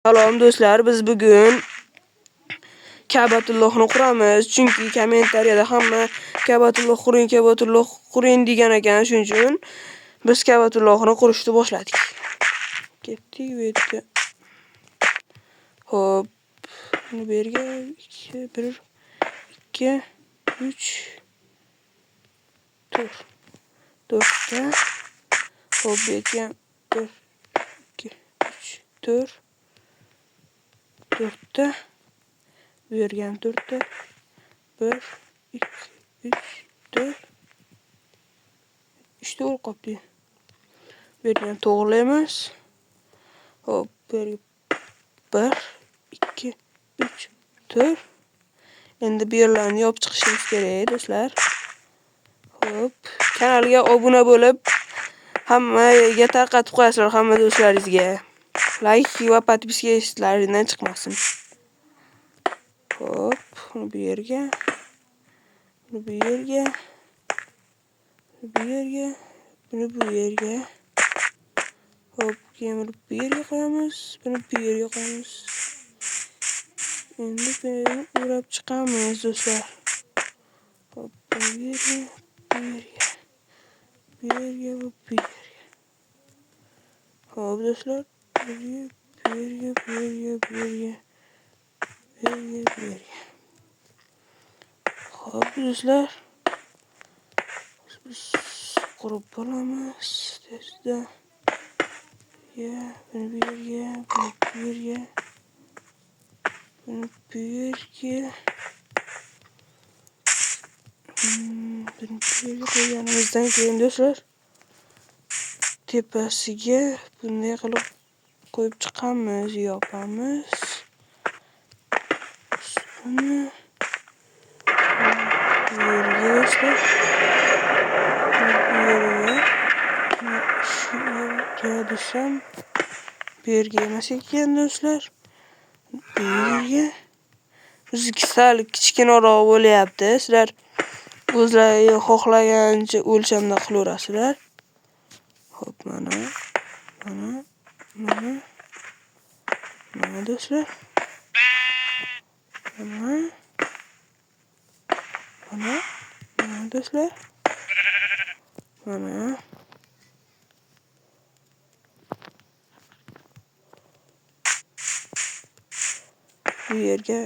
Salom do'stlar, biz bugun Ka'batullohni quramiz. Chunki kommentariyada hamma Ka'batulloh quring, Ka'batulloh quring degan ekan. Shuning uchun biz Ka'batullohni qurishni boshladik. Ketdik bu yerga. Xo'p, buni bu yerga 2 1 2 3 4 4 ta. Xo'p, bu yerga 1 2 3 4 4 ta. Bu yerga ham 4 ta. 1 2 3 4 3 ta bo'lib qolibdi. Bu yerga ham to'g'rilaymiz. Xo'p, bu yerga 1 2 3 4. Endi bu yerlarni yopib chiqishimiz kerak, do'stlar. Xo'p, kanalga obuna bo'lib, hammaga tarqatib qo'yasizlar, hamma do'stlaringizga. Like va podpiska eslaringizdan chiqmasin. Xo'p, buni bu yerga, buni bu yerga, buni bu yerga, buni bu yerga. Xo'p, keyin buni bu yerga qo'yamiz, buni bu yerga qo'yamiz. Endi buni o'rab chiqamiz, do'stlar. Xo'p, buni bu yerga, bu yerga, bu yerga va bu yerga. Xo'p, do'stlar, bu yerga, bu yerga, bu yerga, bu yerga, bu yerga, bu yerga. Xo'p, do'stlar. Biz qurib olamiz tezda. Ya, buni bu yerga, buni bu yerga, buni bu yerga. Buni bu yerga qo'yganimizdan keyin do'stlar, tepasiga bunday qilib qo'yib chiqamiz, yopamiz. Ustini bu yerga do'stlar. Bu yerga, shu yerga desam, bu yerga emas ekan do'stlar. Bu yerga. Bizniki sal kichkinaroq bo'lyapti. Sizlar o'zlaringiz xohlagancha o'lchamda qilaverasizlar. Xo'p, mana, mana, mana, mana do'stlar. Mana, mana, mana do'stlar. Mana. Bu yerga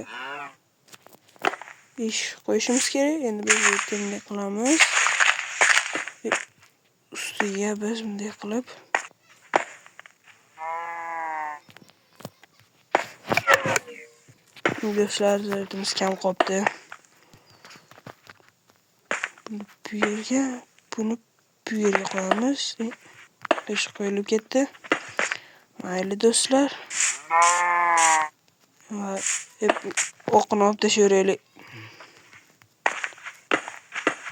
eshik qo'yishimiz kerak. Endi biz bu yerga bunday qilamiz. Ustiga biz bunday qilib do'stlar, zardimiz kam qolibdi. Buni bu yerga, buni bu yerga qo'yamiz. Eshik qo'yilib ketdi. Mayli do'stlar. Va o'qini olib tashlayveraylik.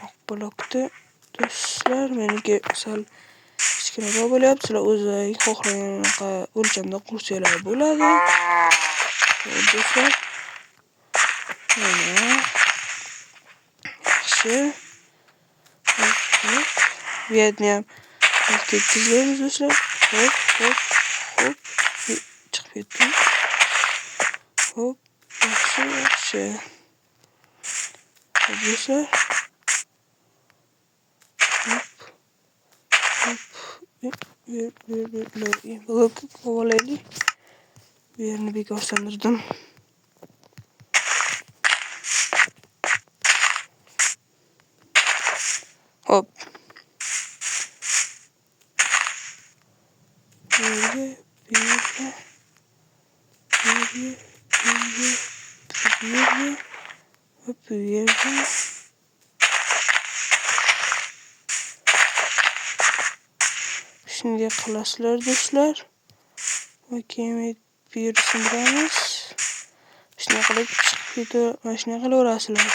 Oq blokni do'stlar, meniki sal kichkinaroq bo'lyapti. Sizlar o'zlaringiz xohlagan o'lchamda qursanglar bo'ladi. Do'stlar. Mana. Yaxshi. Bu yerni ham tekizlaymiz do'stlar. Hop, hop, hop. Chiqib ketdi. Hop, yaxshi, yaxshi. Hop, do'stlar. Hop. Hop. Blok qo'yaylik. Bu yerni bekor sindirdim. Hop. Bu yerga, bu yerga, bu yerga, bu yerga, bu yerga va bu yerga. Shunday qilasizlar do'stlar. Va keyin bu yerni sindiramiz. Shunday qilib chiqib ketib, mana shunday qilaverasizlar.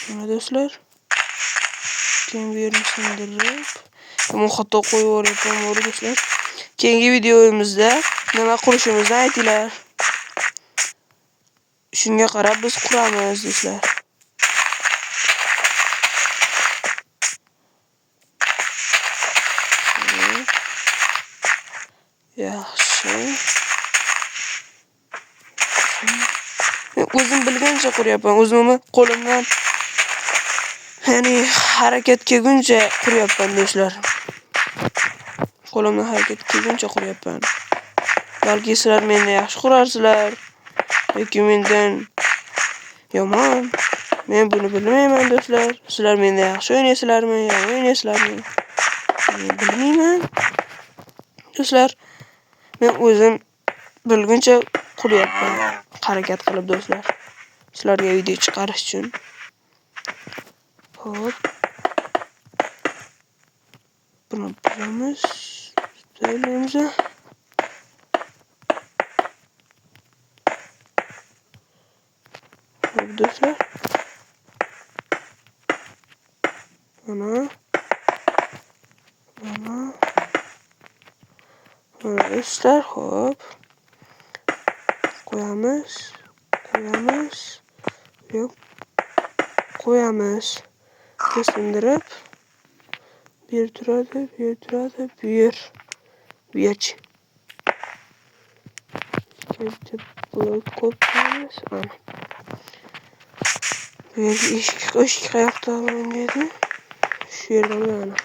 Mana do'stlar. Keyin bu yerni sindirib, yomon xato qo'yib yuboryapman do'stlar. Keyingi videomizda nima qurishimizni aytinglar. Shunga qarab biz quramiz do'stlar. Yaxshi. Men o'zim bilgancha quryapman. O'zimni qo'limdan, ya'ni harakat kelguncha quryapman do'stlar. Qo'limdan harakat kelguncha quryapman. Balki sizlar mendan yaxshi qurarsizlar yoki mendan yomon. Men buni bilmayman do'stlar. Sizlar mendan yaxshi o'ynaysizlarmi, yomon o'ynaysizlarmi? Men bilmayman. Do'stlar, men o'zim bilguncha quryapman. Harakat qilib do'stlar. Sizlarga video chiqarish uchun. Hop. Buni buzamiz. Tayyorlaymiz. Hop do'stlar. Mana. Mana. Mana do'stlar, hop. Qo'yamiz. Qo'yamiz. Yo'q. Qo'yamiz. Sindirib bu yer turadi, bu yer turadi, bu yer. Bu yerchi. Bitta blok qo'yib qo'yamiz. Mana. Bu yerga eshik qayoqda edi? Shu yerda mana.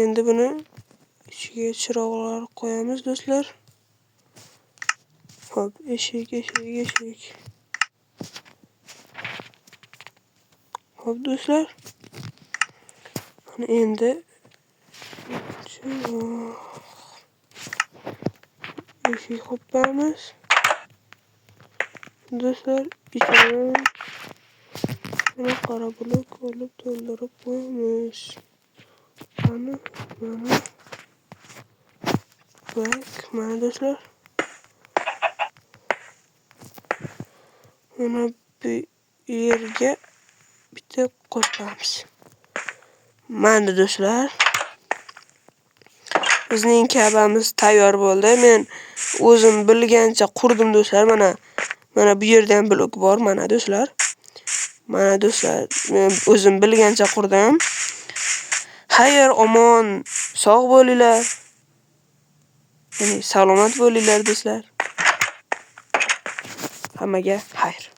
Endi buni ichiga chiroqlar qo'yamiz do'stlar. Hop, eshik, eshik, eshik. Hop do'stlar. Mana endi eshik qo'yamiz. Do'stlar, ichini mana qora blok olib to'ldirib qo'yamiz. Mana, mana. Bak, mana do'stlar. Mana bu yerga bitta qo'yamiz. Mana do'stlar. Bizning kabamiz tayyor bo'ldi. Men o'zim bilgancha qurdim do'stlar. Mana, mana bu yerda ham blok bor, mana do'stlar. Mana do'stlar, men o'zim bilgancha qurdim. Xayr, omon, sog' bo'linglar. Ya'ni salomat bo'linglar do'stlar. Hammaga xayr.